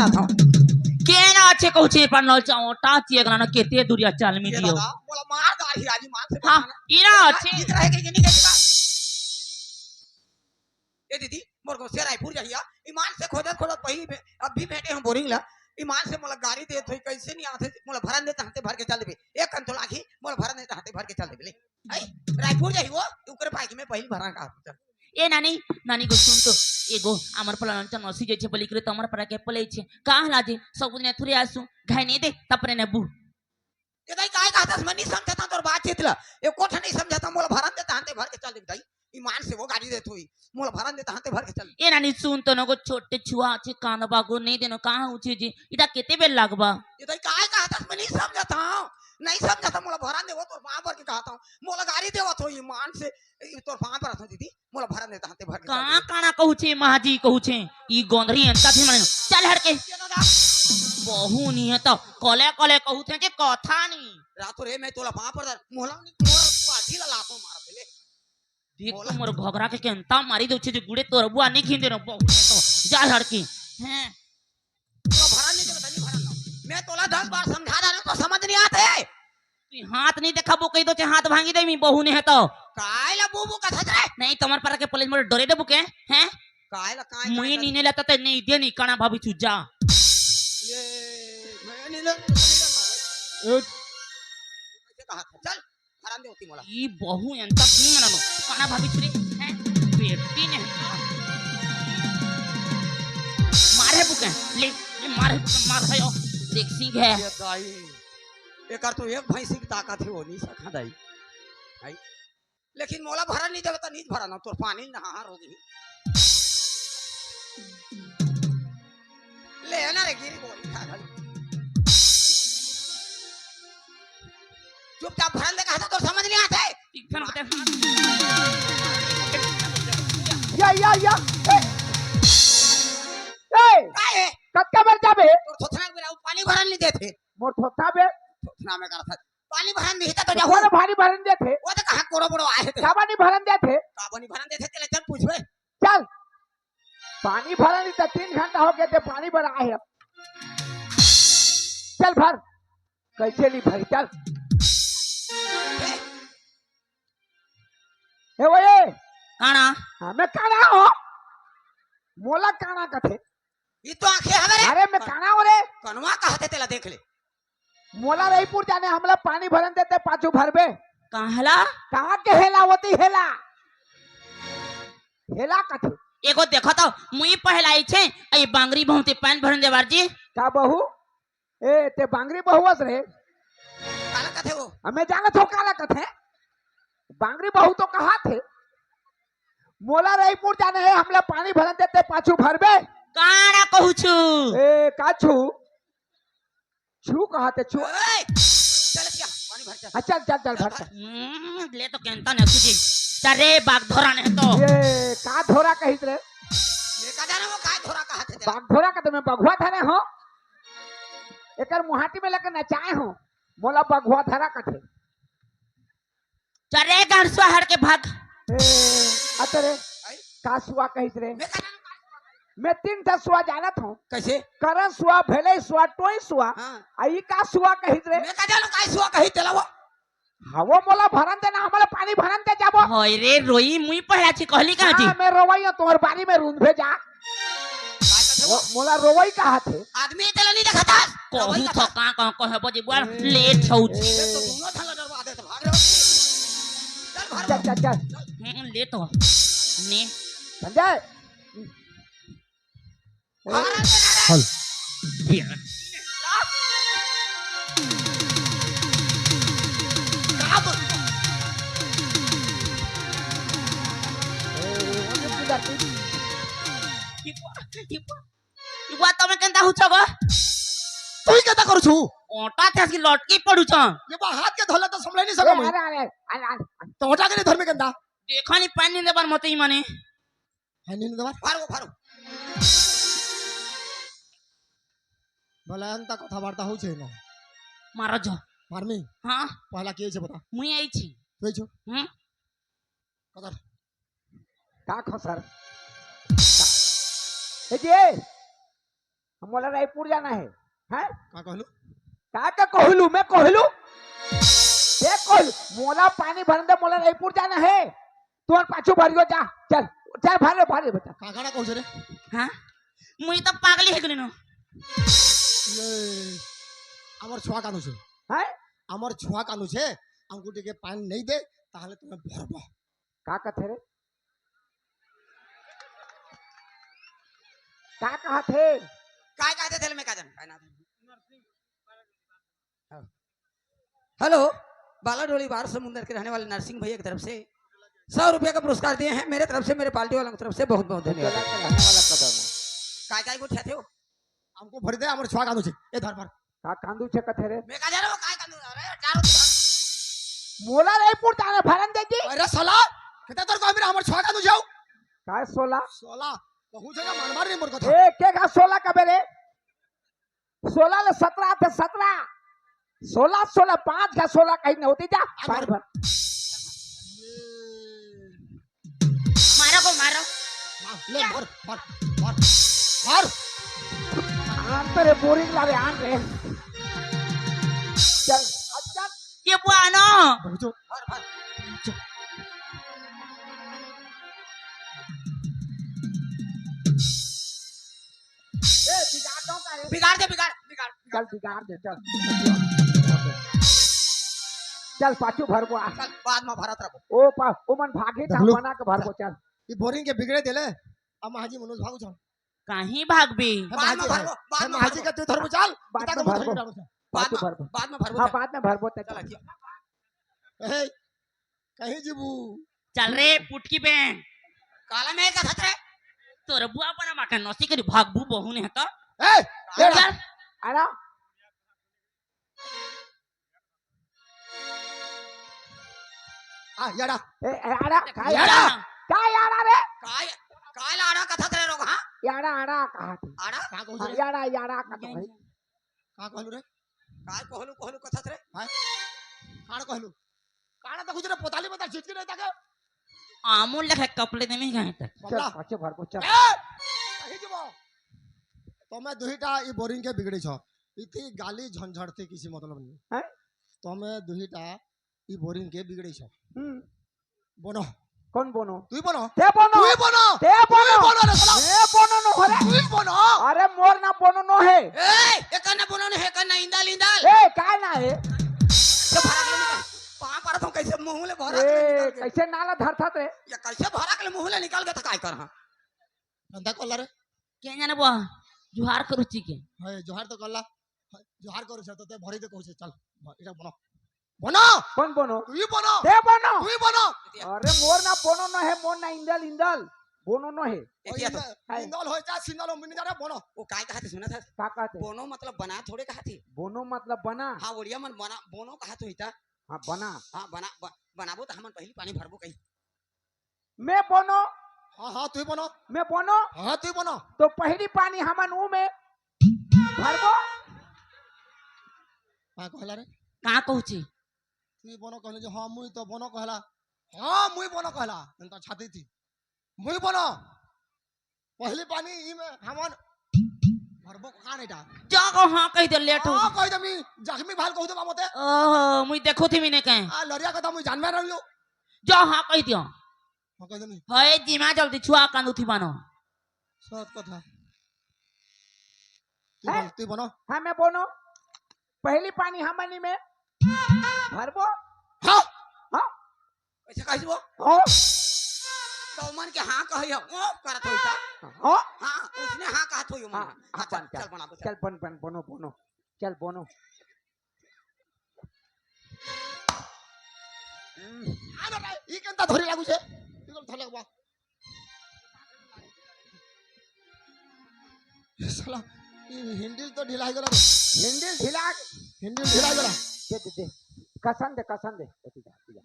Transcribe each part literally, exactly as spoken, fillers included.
के ना अच्छे कहू छे पर नल चावटा चिए गना न केते दुरिया चाल मी ये दियो। दादा, मोला मार दार ही राजी मान से हाँ, बताना। इना ये अच्छे। ठीक रहे कि नहीं कहता? ए दीदी, मोर को से रायपुर जहिया, ईमान से खोजत खोजत पही भे-, अब भी भेंटे हम बोरिंग ला। ईमान से मोला गाड़ी देत होई, कैसे नहीं आथे, मोला भरन देता हते भर के चल देबे। एक कंतोला आखी, मोला भरन देता हते भर के चल देबे ले। आई, रायपुर जाही वो, ओकरे बाइक में पहिल भरा का चल। ए नानी, नानी को सुन तो, एगो हमर पलान चन नसी जइछे बलिक रे, त हमर परा के पलइछे। का हला जे, सब दिन थुरे आसू, घाय नहीं दे, तपरे ने बू। ए दाई, काय कहतस, मैं नहीं समझता तोर बातचीत ला। एको ठन नहीं समझता, मोला भरन देता हते भर के चल देबे दाई। ईमान से वो गाड़ी देत होई, मोला भरन देता हते भर के चल। ए नानी सुन तो, नगो छोटे छुआ छे, कांदा बागो नहीं देनो, कहाँ उठे जी, इटा केते बेर लागबा? ए दाई, काय कहतस, मैं नहीं समझता हूँ, नहीं समझता, मोला भरन दे, वो तोर पाँव पर के कहता हूँ, मोला गाड़ी देवत होई ईमान से, ए, तोर पाँव पर दीदी, मोला भरन देता हते भर के चल कहाँ देबे। काना कहू छे, महाजी कहू छे, ई गोंधरी अंता भी माने, चल हट के। ये दादा। बहू नहीं है तो, कले कले कहू थे जे कथा नहीं। रातो रे, मैं तोला पाँव पर दर, मोला नहीं, मोर पाठी ला लातो मार दे ले। देख मोला तो मोर घघरा के केंता मारी दे छे जे गुड़े तोर बुआ नहीं खींदे न बहू ने तो, जा हट के। हैं? तोला भरन नहीं देबे, नहीं भरन ना। मैं तोला दस बार समझा रहा हूँ, तो समझ नहीं आते। तू हाथ नहीं देखाबो कही दो, चाहे हाथ भांगी दे मी बहू ने है तो। काय ला बू बू कथत रे? नहीं, तमर पर के पुलिस मोर डरे देबू के, हैं? काय ला काय मुई काय नीने लेता ते नहीं दे नहीं कणा भाभी चूजा। ये, मैं नहीं ले, नहीं ले, नहीं ले। ए, कैसे कहा था? चल, हराम दे होती मोला। ई बहू एंता नहीं मनानो। कणा भाभी चुरे, हैं? बेटी ने। मारे बुके, ले, ये मारे बुके, मार है यो। देख सिंह है। ये दाई, एकर तो एक भैंसी की ताकत है, वो नहीं सका दाई। भाई, लेकिन मोला भरन नहीं देवे, तो नहीं भरन, तोर पानी नहा रोगी। ले ना रे, गिरी गोली खा गई। चुपचाप भरन दे, कहा था, तोर समझ नहीं आते। एक ठन बता। या, या, या। ए। ए। का है? कतका बेर जाबे? तोर थोथना के बेरा पानी भरन नहीं देते। मोर थोथना बे? थोथना में करत है। पानी भरन नहीं देते तो जाहू। कोन पानी भरन देते? वो तो कहाँ कोड़ो बड़ो आए थे। काबर नहीं भरन देते? काबर नहीं भरन देते, तेला चल पूछबे। चल। पानी भरन नहीं तो तीन घंटा हो गया थे, पानी भरा है। चल भर। कैसे नहीं भरी, चल। ए, ए, वो ये। काना? हाँ, मैं काना हो। मोला काना कथे। ये तो आंखें हवे रे। अरे, मैं काना हो रे। कनवा कहते तेला देख ले। मोला रईपुर जाने, हमला पानी भरन देते, पाछू भरबे। कहला? कहाँ के हेला होती हेला? हेला कथे। एगो देखो तो, मुई पहलाई छे, आई बांगरी बहुते पानी भरन देवार जी। का बहू? ए, ते बांगरी बहू अस रे। काला कथे वो? हमें जानत हो काला कथे। बांगरी बहू तो कहा थे। मोला रईपुर जाने है, हमला पानी भरन देते, पाछू भरबे। काना कहू छु? ए, का छु? छु कहा थे, छु? ओए, चल क्या? पानी भर चल। हाँ, चल, चल, चल, चल भर भर। चल। हम्म, ले तो केंता ने तुझे। चल रे, बाग धोरा ने तो। ये का धोरा कहित रे? ये का जाने वो का धोरा कहा थे तेरा? बाग धोरा का तो मैं बघुआ धरे हो। एकर मुहाटी में लेके नचाए हो। मोला बघुआ धरा कथे। चल रे, गड़सुआ हट के भाग। ए, अतरे, आई? का सुआ कहित रे? मैं का जानू का सुआ कहित? मैं तीन ठा सुआ जानत हूँ। कैसे? करन सुआ, भेलई सुआ, टोई सुआ। हाँ। आ ई का सुआ कहित रे? मैं का जानू का सुआ कहित तेला वो? हाँ, वो मोला भरन देना, हमला पानी भरन दे जाबो। होय रे, रोई मुई पहला छी कहली कहाँ जी? हाँ, मैं रोवई हूँ, तुम्हारे बारी में रूंद भेजा। काय कथे वो? वो मोला रोवई कहा थे। आदमी तेला नहीं देखता। कहू रोवई तो कथा। का, का, कहे बजे बुआ, ए, लेट हो ए। छी। ये तो दोनों थाला डरवा दे, तो भाग रहे हो। चल, भाग चल, रहो। चल, चल। हम्म, लेट हो। ने। संजय। हल। इबा, इबा, इबा तमे केंता हुचो गो? तुई केंता करू छु? ओटा थे असकी लटकी पड़ू छ। ये बा हाथ के धोला तो संभले नहीं ए, सकम। अरे, अरे, अरे, अरे। तो ओटा के नहीं धर में केंता? देखा नहीं पानी दे बार मते माने। है नहीं दे बार? Pharaoh, pharaoh. भला अंता कथावार्ता हो छे ना। मारो जो। फार्मी। हाँ। पहला के छे बता। मुई आई छी। तुई छो। हम्म। कदर। का खो सर? ए जे। मोला रायपुर जाना हे। हैं? का कहलू? का का कहलू? मैं कहलू? ये कहलू, मोला पानी भरन दे, मोला रायपुर जाना हे। तुमन पाछू भरियो जा, चल, चल, भर ले, भर ले बेटा। का गाना कहू रे? हाँ? मुई तो पागली हे गली नो। ये, हमर छुआ कानू छे। हैं? हमर छुआ कानू छे, अंगूठी के पानी नहीं दे, ताहले तुम्हें भरबो। का कथे रे? का कहत हे? काय कहते थे, मैं का जानूं? काय नाम है? हेलो, बालाडोली बार समुंदर के रहने वाले नरसिंह भैया की तरफ से सौ रुपया का पुरस्कार दिए हैं। मेरे तरफ से, मेरे पार्टी वालों की तरफ से बहुत बहुत धन्यवाद। चला के रहने वाला कदम है। काय काय गोठियाथे हो? हमको भर दे, हमर छुआ कानू छे। ए धर भर। का कांदू छे कथे रे? मैं का जानूं, काय कांदू? अरे, चारों तरफ। मोला रायपुर जाना, भरन दे जी। अरे साला, कितना तोर को मेरा हमर छुआ कानू जाओ। काय सोला? सोला, कहू जगह मार मार नहीं मोर कथा। ए, के का सोला कबे रे? सोला ले सतरा आथे, सतरा। सोला, सोला, पाँच का सोला कहीं नहीं होती जा। आ, पाँच मार। भर। मारो को मारो। मार, ले, भर, भर, भर, भर। आन तो रे, बोरिंग ला रे, आन रे। चल, अब चल। ये बुआ आनो। भर, भर। चल। ए, बिगाड़ दो का रे? बिगाड़ दे, बिगाड़, बिगाड़, बिगाड़। चल, बिगाड़ दे, चल। चल, पाछू भरबो आ। चल, बाद में भरत रहो। ओ पा-, ओ मन भागे था, देख लो। बना के भरबो, चल। ये बोरिंग के बिगड़े देले, अब महाजी मनोज भागो जाओ। कहीं भागबी? बाद में भरबो, बाद में भरबो। का तू धरबो, चल। बाद में भरबो। बाद में, बाद में भरबो। हाँ, बाद में भरबो, चल। चल, ठीक। ए, कहीं जीबू? चल रे, पुटकी बहन। काला में का खतरे? तोर बुआ बना माखन नौसी करी भागबू बहू ने हका। ए, चल। अरे, आ, याड़ा। ए, ए, याड़ा, का याड़ा। याड़ा? का याड़ा रे? का, का लाड़ा कथा रे रोग, हाँ? याड़ा, आड़ा कहा थे। आड़ा? का कहू हाँ, रे? याड़ा, याड़ा का तो भाई। का कहलू रे? का कहलू, कहलू कथा रे? हाँ? काड़ कहलू? काड़ा देखो जरा पोताली में तार झिटकी नहीं ताके। आमूल लखे कपड़े दे में कहीं तक। चल, बबला। पाछे भर को चल। ए! कहीं जीबो। तमे दुहिटा ई बोरिंग के बिगड़ी छ। इतनी गाली झंझट थी किसी मतलब नहीं। हैं? तमे दुहिटा ई बोरिंग के बिगड़ी छ। हम्म। बनो। कौन बनो? तू ही बनो। ते बनो। तू ही बनो। ते तू ही बनो। बनो रे साला। ते बनो नो हरे। तू ही बनो। अरे मोर ना बनो नो हे। ए, एकर ना बनो नो हे, एकर ना इंदल, इंदल। ए, काय ना हे? तो भरा के निकल। पाँव पड़त हूँ, कैसे मुँह ले भरा के ए, निकल गए? कैसे नाला धरथत रे? ये कैसे भरा के मुँह ले निकल गए तो काय कर, हाँ? धंधा कोला रे। के जाने बुआ, जोहार करू ची के। हाँ, जोहार तो कोला। हाँ, जोहार करू छे, तो ते भरी दे कहू छे, चल, भ-, इटा बनो। बनो! कौन बनो? तू ही बनो! ते बनो! तू ही बनो! अरे मोर ना बनो न हे, मोर ना इंदल, इंदल। बनो न हे। ओ एतिया तो। इंदल, हाय। इंदल हो जा, सिंदल हो, मिनी जा रे, बनो। वो काय कहा थे, सुना था? का कहा थे? बनो मतलब बना थोड़े कहा थे। बनो मतलब बना? हाँ, ओड़िया मन बना, बनो कहा तो इता। हाँ, बना। हाँ, बना, ब-, बनाबो तो हमन पहली पानी भरबो कहीं। मैं बनो। हाँ, हाँ, तू ही बनो। मैं बनो। हाँ, तू ही बनो। तो पहली पानी हमन ऊ में भरबो। हाँ, कहला रे। का कहू ची? तू ही बनो कहले जो हाँ, मुई तो बनो कहला। हाँ, मुई बनो कहला। एन तो छाती थी। मुई बनो। पहली पानी ई में हमन भरबो का नहीं टा। जा को हाँ कह दे, लेट हो। हाँ, कह दे मी, जख्मी भाल कहू दे बामते। ओहो, मुई देखो थी मीने कहे। आ, लरिया कथा मुई जानबे रहलियो। जा हाँ कह दियो। हाँ, कह दे मी। हए, जिमा जल्दी, छुआ कांदू थी मानो। सत कथा। तू हैं? बन, तू बनो। हाँ, मैं बनो। पहली पानी हमनी में भरबो। हाँ। हाँ। कैसे कहिस वो? हाँ। तो मन के हाँ कही है, ओ करत होई था। हाँ। हाँ, उसने हाँ कहा थोई मन। हाँ, हाँ, हाँ, चल, बन, चल। चल बना दो, चल। चल बन, बन, बनो, बनो। चल बनो। हम्म। आ ना रे, ई केंता धरी लागू छे? ई कोन धर लगबा? ए साला, ई हैंडल तो ढीला हो गेला रे। हैंडल ढीला? हैंडल ढीला हो गेला। दे, दे, दे। कसन दे, कसन दे। एती जा, एती जा।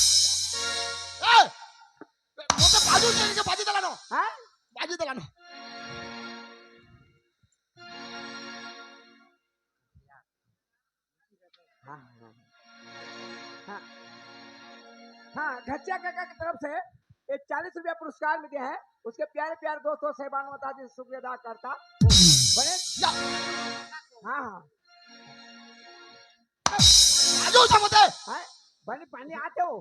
ए! मोटे बाजू चल के बाजी दलानो। हाँ? बाजी दलानो। हाँ, हाँ, हाँ। हाँ, घचिया काका की तरफ से ये चालीस रुपया पुरस्कार मिले हैं। उसके प्यारे प्यारे दोस्तों, साहिबान, बता दीजिए, शुक्रिया अदा करता। बने? या। हाँ, हाँ। आजो समझे। हाँ, बने पानी आते हो।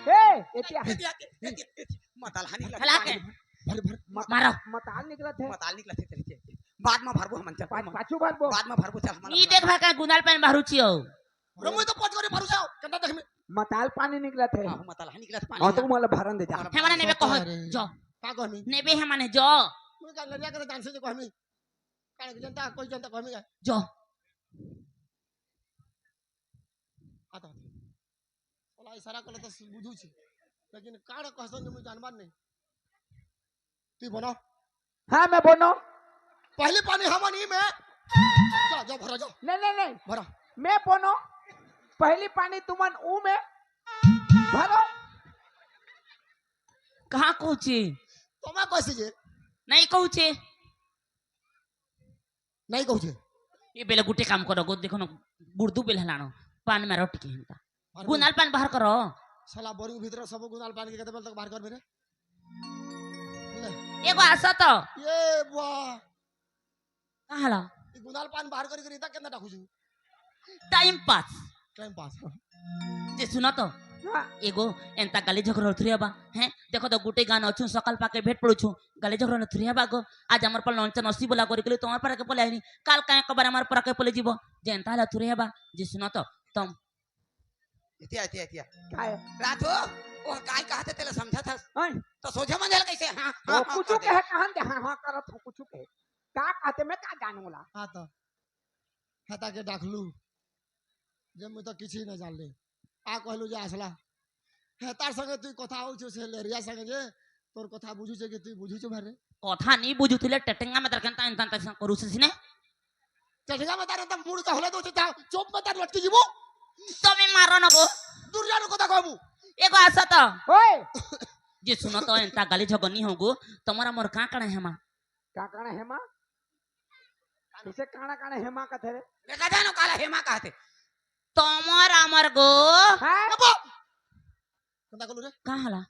ए, एतिया। एतिया, एतिया, एतिया। मताल हानि लगे। चला के। भर, भर। म-, मारो। मताल निकलत हे। मताल निकलत हे, चल, चल, चल। बाद में भरबो हमन, चल, पा-, हमन। पाछू भरबो। बाद में भरबो, चल, हमन। ई देख भाई, का गुनाल पानी बाहर उचियो। अरे, मैं तो पच करे भरू जाओ, कंडा देख में। मताल पानी निकलत हे। हाँ, मताल हानि निकलत पानी। हाँ, तो मोला भरन दे जा। हे माने नेबे कहो, अरे। जो। का कहमी? नेबे हे माने जो। मैं का लड़िया करे जान से जो कहमी। काहे के जनता, कोई जनता कहमी का? जो। आता, आता। साला इशारा करले तो बुझू छी, लेकिन काड़ कहसन जो मैं जानबार नहीं। तू बनो। हाँ, मैं बनो। पहली पानी हमन ई में। जा, जा, भरा, जा। नहीं, नहीं, नहीं। भरा। मैं बनो। पहली पानी तुमन ऊ में। भरो। कहाँ कहूँ छी? तो मैं कैसे जे? नहीं कहूँ छी। नहीं कहूँ छी। ये बेले गुटे काम करो, गो देखो ना, गुर्दू बेल हलानो, पान में रोटी के हिंता। बाहर गुनाल पान बाहर करो। साला बोरिंग भीतर सब गुनाल पान के कहते बोल तक बाहर कर मेरे। ले। एगो आसा तो। ये वाह। कहाँ ला? ई गुनाल पान बाहर करी करी ता केतना डाकू जू? Time pass. Time pass. जे सुनो तो। हाँ। एगो एंता गाली झगड़ा होत रहिया बा, हैं? देखो तो गुटे गान अछू सकल पाके भेंट पड़ू छू, गाली झगड़ा होत रहिया बा गो। आज हमार पर लौंचा नसी बोला करी के लिए तो हमार पर के बोले नहीं। काल काहे कबर हमार पर के बोले जीवो। जे एंता ला तुरिया बा, जे सुनो तो, तुम। एतिया, एतिया, एतिया। काय? रात हो, वो काय कहत हे तेला समझत हस? हैं? तो सोझे मंझे ल कैसे? हाँ, वो हाँ, हाँ, कुछ कह दे। कहे, कहन दे, हाँ, हाँ, करत हो, कुछ कहे। का कहते मैं का जानूला? हाँ तो, हता के डाकलू, जब मैं तो किसी न जान ले। आ कहलू जे आसला। हे तार संगे तू कथा हो छे से लेरिया संगे जे, तोर कथा बुझू छे कि तू बुझू छे भरे? कथा नहीं बुझू थी ले, टटेंगा में तरकन ता इंसान तक करू से सिने। टटेंगा में तार त मुड़ का होले दो छे, चुप में तार लटकी जीवो। तो मैं मारो न को। दूर जानो कथा कहबू। एगो आसा तो। ओए। जे सुनो तो एंता गाली झगनी होगो, तुम्हारा मोर का कणे हेमा? का कणे हेमा? इसे काना काना हेमा कथे रे? मैं का जानो काला हेमा कहते। तमर अमर गो। हैं? अबो! कंता कलू रे? का हला?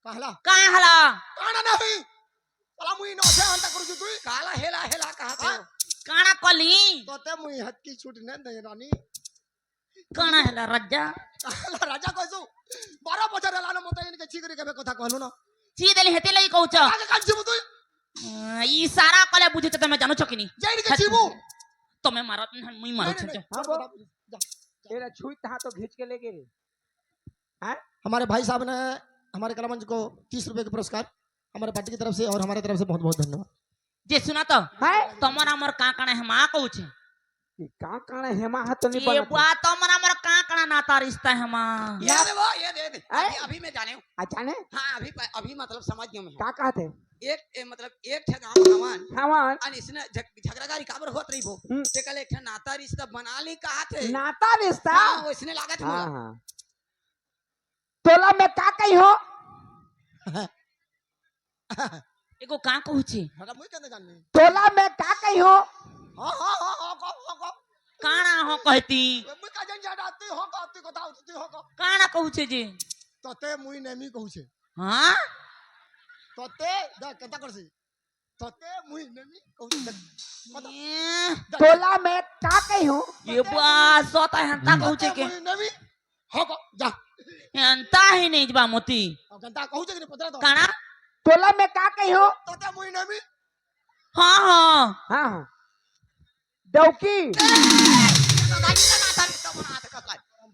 का हला? का हला? काना नहीं। साला मुई नो से हंता करू तुई। काला हेला हेला कहते हाँ? हो। काना कली? तोते मुई हत की छूट ने दे रानी। काना हेला राजा? काला राजा कहसु। बारह बजर लानो मत इनके छीकरी के कथा कहलू ना। ची देली हेते लई कहू छ। काका कान जीवू तुई। अ, ई सारा कले बुझे त मैं जानो छकिनी। जैन के छीबू। तो मैं मारत नहीं, मुई मारो नहीं, छे। नहीं, हाँ, बोल। जा। एला छुई तहा तो घींच के ले गे रे। हैं? हमारे भाई साहब ने हमारे कलामंच को तीस रुपए के पुरस्कार हमारे पार्टी की तरफ से और हमारे तरफ से बहुत बहुत धन्यवाद। जे सुना तो, हैं? तमर अमर का कणे हेमा कहू छे। ये का कणे हेमा ह तो नहीं ये बनत हे। बुआ, तमर अमर का कणे नाता रिश्ता हेमा। ये दे वो, ये दे, दे। हैं? अभी, अभी मैं जाने हूँ। अच्छा ने? हाँ, अभी, अभी मतलब समझ गया मैं। का कहत हे? एक, ए, मतलब एक ठे गाँव हवन। हवन। अन इसने झग-, झगड़ागारी काबर होत रही वो। हम्म। ते कल एक ठे नाता रिश्ता बना ली कहत हे। नाता रिश्ता? हाँ, वैसने लागत हे हाँ, मोला। हाँ। तोला मैं का कही हो? एगो का कहू छे? हटा, मुई कहना जाननी। तोला मैं का कही हो? हाँ, हाँ, हाँ, हाँ, कहो, हाँ, कहो। काना हो कहती? मुई का जान जाना, तू हो कहो, तू कहो, तू हो कहो। काना कहू छे जी? तोते मुई नेमी कहू छे। हाँ? तोते, देख, कता कर सी। तोते मुई नेमी कहू छे। देख, कता। ए। तोला मैं का कही हो? ये बुआ, सोता हंता कहू छे तोते के? मुई नेमी। हो को, जा। एंता ही नहीं बा मोती। अब गंदा कहू छे कि नहीं पतरा तो? काना? तोला मैं का कही हो? तोते मुई नेमी। हाँ, हाँ। हाँ, हाँ। डौकी।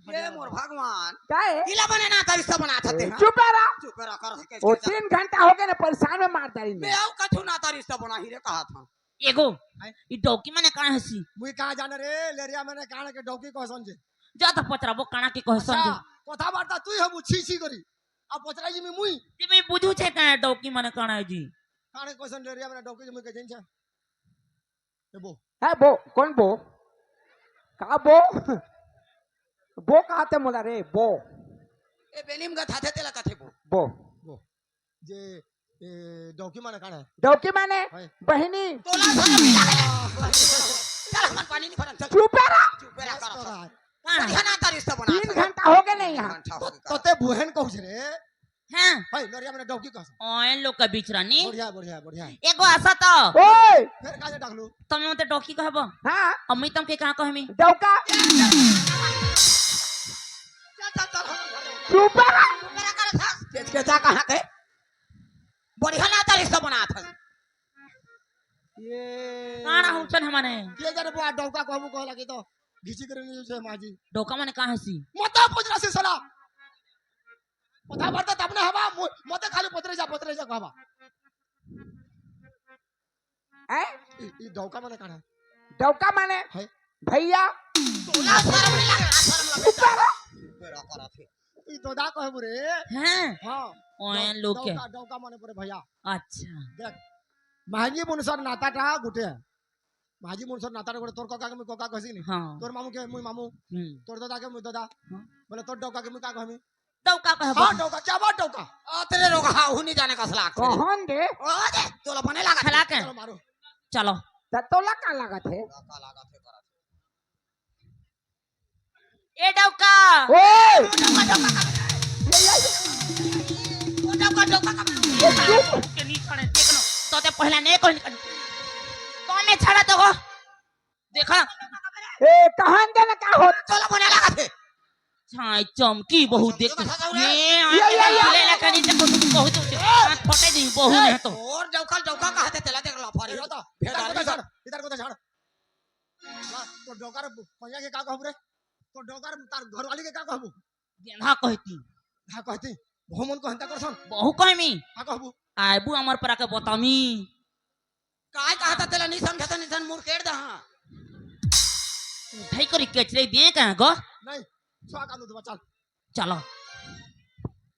ये मोर भगवान। का है? इला बने नाता रिश्ता बनात हे, हाँ? चुप रहा। चुप रहा, कर सके, ओ, चुप रहा। तीन घंटा हो गए ना, परेशान में मार डाली मैं। मैं आऊ कछु नाता रिश्ता बना ही रे कहा था। एगो, हैं? ई डौकी माने काना हसी? मुई कहाँ जाने रे, लेरिया माने काना के डौकी कहसन जे। जा तो पचराबो काना के कहसन अच्छा, जे। कथा वार्ता तू हम छी छी करी। अब पचरा जी में मुई। जी में बुझू छे का डौकी माने काना है जी? काना कहसन लेरिया माने डौकी जे मुई के जन छे। ए बो। है बो, कौन बो? का बो? बो कहते मोला रे, बो। ए बेनिम गथाथे तेला कथे बो। बो। बो। जे, ए, डौकी माने काना है? डौकी माने है। बहिनी। तोला धर मिला। चल, हमन पानी नहीं भरन, चल। चुप रहा। चुप रहा, बस कर। कर। बढ़िया ना तारीफ से बना तीन घंटा हो गए नहीं यहाँ। घंटा हो गया। तो ते बुहेन कहू रे। हाँ। भाई, लोरिया मने डौकी कहस। ओए लोग का बीच रानी। बढ़िया, बढ़िया, बढ़िया। एगो आशा तो। ओए! फिर काहे डाकलू? तमे मते डौकी कहबो? हाँ। अम्मी तम के कहाँ कहमी? डौका। चल, चल, चल, हम चुप रह। चुप रह कर था। के, के जा कहाँ के? बढ़िया ना तारीफ से बना था। ये काना हुचन हमने। के जाने बुआ डौका कहबू कह लगी तो घिची करे नहीं से माजी। डौका माने कहाँ सी? मत पूछ रहा सी साला। पता पड़ता तब ना हवा, मु-, मत खाली पतरे जा, पतरे जा कहबा। हैं? ई, ई डौका माने काना? डौका माने? है। भैया। तोला शर्म नहीं लगे, शर्म लगे। ऊपर। ऊपर करा थे। ई दोदा कहबू रे। हैं? हाँ। ओए दौ-, लोग के। डौका, डौका माने पड़े भैया। अच्छा। देख, महंगी मुनसर नाता टा गुटे। महंगी मुनसर नाता टा गुटे, तोर कोका के मुई कोका कहसी नहीं। हाँ। तोर मामू के मुई मामू। हम्म। तोर दादा के मुई दादा। हाँ। बोले तोर डौका के मुई का कहमी? डौका कहबो। हाँ, डौका, क्या बात डौका? आ, तेरे डौका, हाँ, हूँ नहीं जाने का सलाह। कौन दे? ओ दे, तोला बने लगा। खला के। चलो मारो। चलो। त तोला का लागत है? डौका लागत है, करत है। ए डौका। ओए! डौका, डौका, डौका। ये, ये, ये। ओ डौका, डौका, डौका। ये चुप। के नहीं छाड़े, देख लो। तो ते पहला नहीं कोई नहीं। कौन नहीं छाड़ा तो को? देखा। ए, कहाँ जाने का हो? चलो, बने लगा थे। छाई चमकी बहुत देख। चमकी बता दो रे। ये, ये, ये, ये। ले, ले, कहीं से कुछ बहुत होते। हाथ फटे नहीं, बहुत ए, नहीं तो। और डौका, डौका कहाँ थे? चला देख लो, फारी। ये तो, भेदारी इधर को तो कर। झाड़, इधर को तो झाड़। ला, तो डोकर पहिया के का कहबू रे? तो डोकर तार घरवाली के का कहबू? गेंधा कहती। हाँ कहती। बहुमन को हंता करसन। बहु कहमी। का कहबू? आबू हमर परा के बतामी। काय कहता तेला नहीं समझता, नहीं समझ मुड़ केड़ दहा। उठाई करी केचरे दिए कहाँ गो? नहीं, छुआ का दूध बचल। चलो।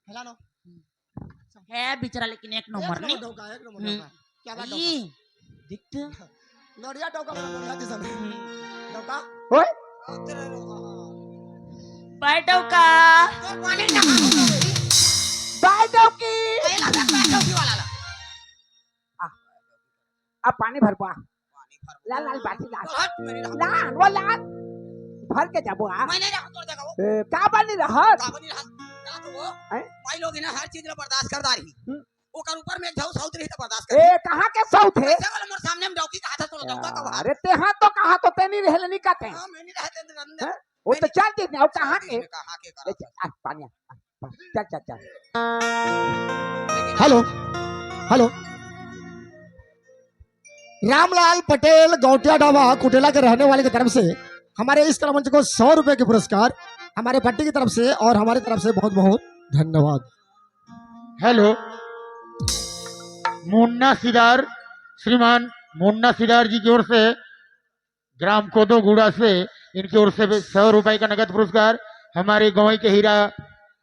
हेला नो। है बेचारा, लेकिन एक एक नंबर नंबर नहीं। डौका, एक नंबर हम्म। डौका। क्या बात ई, डौका? दिखते। नड़िया डौका, नड़िया दिसन। हम्म। डौका? ओए? तेरे डौका। बाय डौका। तो पानी ना। बाय डौकी। ए, ला, ला, बाय डौकी वाला ला। आ, अब पानी भर बा। पानी भर। ला, ला, बाटी ला। हट, मेरी राम। ला, वो ला। भर के जाबो आ। मैं नहीं रहा तोर जगह वो। ए, का बनी रहत? का बनी रहत? का तो वो? हैं? भाई लोग इन्हें हर चीज ला बर्दाश्त कर दारी। हम्म। ओकर ऊपर में एक झौ सौत रही तो बर्दाश्त कर। ए, कहाँ के सौत है? ऐसे वाला मोर सामने में डौकी कहा था, तो डौका का बाहर। अरे, ते हाँ तो कहा तो ते नहीं रहले, नहीं कहते। हाँ, मैं नहीं रहते, तो रंदे। हैं? वो तो चल ठीक नहीं, और कहाँ के? कहाँ के ए, करा? आ, पानी आ, आ, चल, चल, चल। Hello, hello. रामलाल पटेल गौटिया ढाबा कुटेला के रहने वाले की तरफ से हमारे इस कला मंच को सौ रुपए के पुरस्कार हमारे भट्टी की तरफ से और हमारी तरफ से बहुत बहुत धन्यवाद। हेलो, मुन्ना सिदार, श्रीमान मुन्ना सिदार जी की ओर से ग्राम कोदोगुड़ा से इनकी ओर से सौ रुपए का नगद पुरस्कार हमारे गंवई के हीरा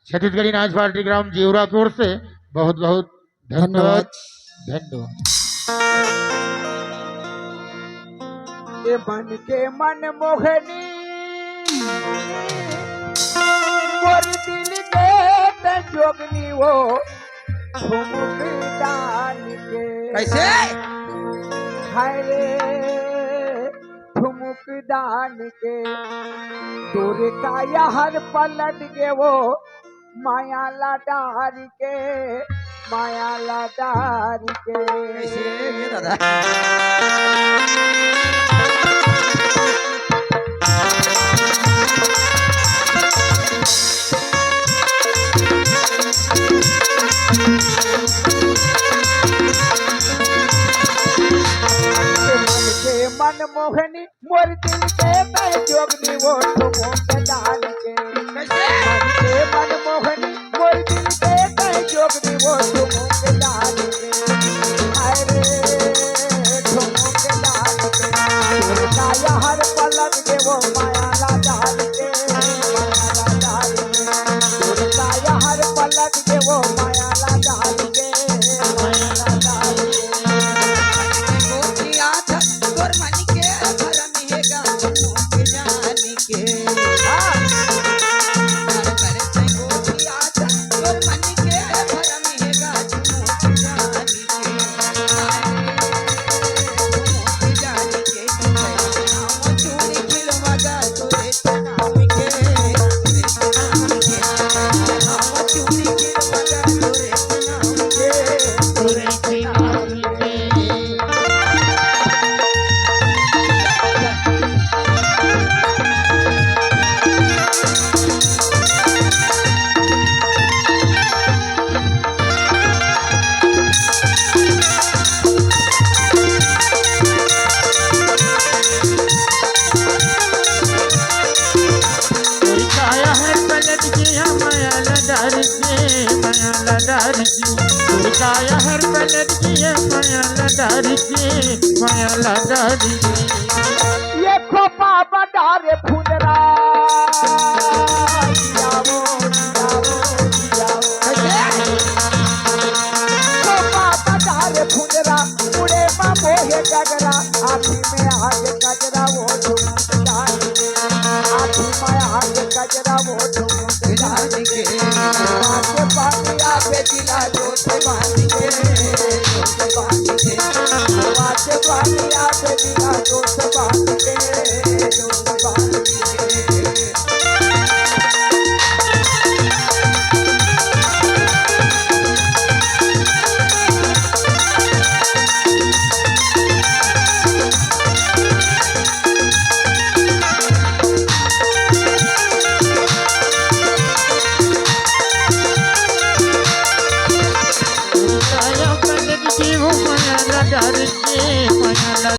छत्तीसगढ़ी नाच पार्टी ग्राम जीवरा की ओर से बहुत बहुत धन्यवाद। धन्यवाद। धन्यवाद। ए मन के मन मोहनी, मोर दिल के त जोगनी वो ठुमुक दान के। कैसे? हाय रे ठुमुक दान के, तोर काया हर पलट के वो माया ला डार के, माया ला डार के। कैसे ये दादा? मन के मन मोहनी मोर दिल के तय जोगनी वो ठुमुक दान के। कैसे? मन के मन मोहनी मोर दिल के तय जोगनी वो ठुमुक दान के। हाय रे ठुमुक दान के। तोर काया हर पलक के वो माया ला डाल के, माया ला डाल के। तोर काया हर पलक के वो माया ला डाल के, माया ला डाल के। गोटिया था तोर मन के धरम हे गा ठुमुक जान के। हाँ। डार के, माया ला डार के, दुर्गा हर पलट के, माया ला डार के, माया ला डार के। ये खोपा बड़ा रे फुलरा, जियाओ, जियाओ, जियाओ। खोपा बड़ा रे फुलरा, उड़े मा मोहे गगरा, आँखी में आज गजरा वो झुमकदार, आँखी में आज गजरा वो झुमकदार। बात पानी आवे दिला जोत बांध के, जोत बांध के। बात पानी आवे दिला जोत